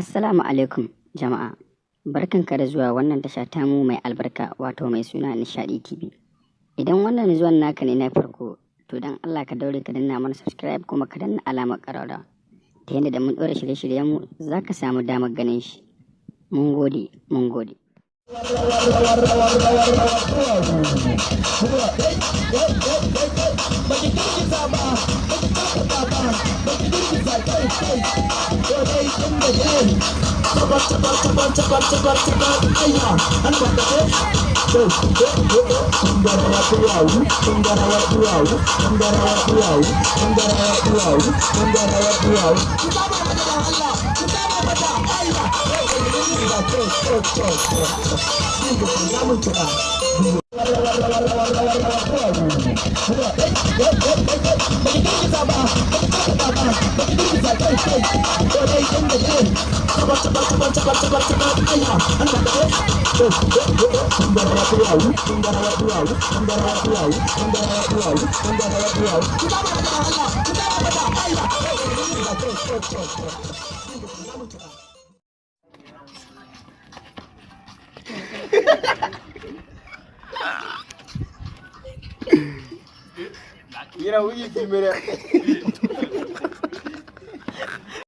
Assalamu alaikum jama'a. Barkanka da zuwa wannan tasha tamu mai albarka, wato mai suna Nishadi TV. Idan wannan zuwan naka ne na farko, to dan Allah ka daure ka danna mana subscribe kuma ka danna alamar ƙararrawa, ta yadda da mun ɗora shirye-shiryenmu za ka samu damar ganin shi. Mun gode, mun gode. Baki girgiza ba, baki karkata ba, baki girgiza kai kai. Ko dai kin gaje. Tabar tabar tabar tabar tabar tabar. Ayya, an ba ta ce. Kun ga rawar duwawu, kun ga rawar duwawu, kun ga rawar duwawu, kun ga rawar duwawu, kun ga rawar duwawu. Ku kama mata da Allah, ku kama mata. Ayya. Kai kai kai kai. Za mu kiɗa. Baki girgiza ba, baki karkata ba, baki girgiza kai kai. Ko dai kin gaje. Tabar tabar tabar tabar tabar tabar. Ayya, an ba ta ce. Kun ga rawar duwawu, kun ga rawar duwawu, kun ga rawar duwawu, kun ga rawar duwawu, kun ga rawar duwawu. Ku kama mata da Allah, ku kama mata. Ayya. Kai kai kai kai. Za mu kiɗa. Yira wuyi filmere.